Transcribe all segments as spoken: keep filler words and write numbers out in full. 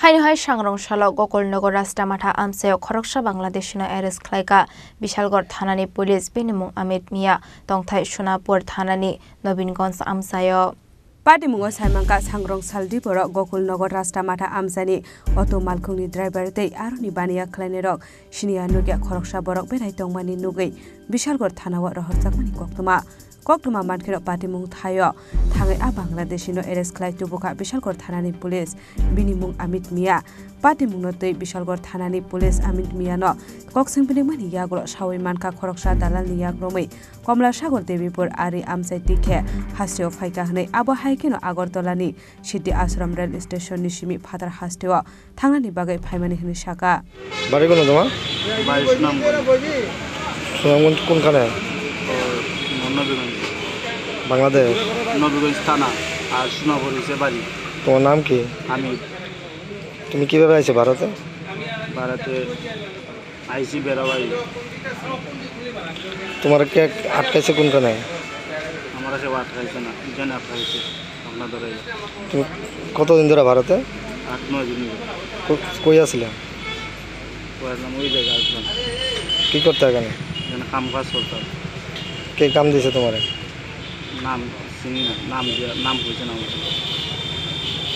Haino hai sangrong salo Gokulnagar Rastamatha amchaio khoroksa Bangladeshino arrest khlaikha Bishalgarh thanani police, bini mung Amit Mia, tongthai Sonapur thanani Nobinganj amchaio. Patimungo saimankha, sangrong saldi borok Gokulnagar Rastamatha amchaini auto malkhungni driver tei aroni baniya khlainairok siniya nukya khoroksa borok berai tongmani nugwi Bishalgarh thanao rohorjakmani koktwma. Koktwma mankheno patimung thaio thangwi a Bangladeshino arrest khlai tubukha Bishalgarh thanani police, bini mung Amit Mia. Patimungno twi Bishalgarh thanani police Amit Miano kokseng bilikmani yagulo sawi mankha khoroksa dalalni yak romwi Komla Sagar Debipur ari amchai tikhe hasteo phaikha hwnwi, abo hai kheno Agartalani City Ashram rail station ni simi phatar hasteo thangnani bagwi phaimani hwnwi sakha. Bari kono toma? Bari Sunamganj. Sunamganj kunkhane? O, Nobinganj. Bangladesh? Nobinganj thana, ar Sonapur ise bari. Tomar nam ki? Amit. Tumi kibhabe aiso Bharote? Bharote aisi berabai. Tomar ke atkaise kunkhane? Amare keu atkaise na, ijane atkaise. Apna dore. Tumi kotodin dhore Bharote? Aat noi din dhore. Ko-, koi asile? Koi aslam, oi jaga aslam. Ki korta ekhane? Ekhane kam kaj korta. Ke kam dise tomare? Nam sini na, nam dia, nam hoise na.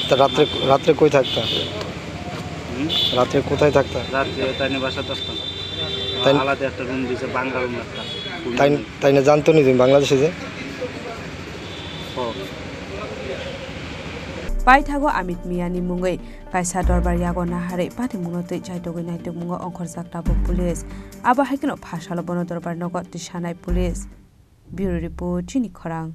Ta ratre, ratre koi thakta? Hmm? Ratre kothay thakta? Ratre taini basa thakta. Taini alada ekta room dise, banga room ekta. Taini, taini janto ni tumi Bangladesh je? Oh. Paithago Amit Mia ni mungwi kaisa dorbar yago naharwi patimungno twi chaitogwi naitukmungo ongkhorjak tabuk police. Abo hai kheno phasalo bono dorbar nogo tisanai police. Bureau Report, Chini Khorang.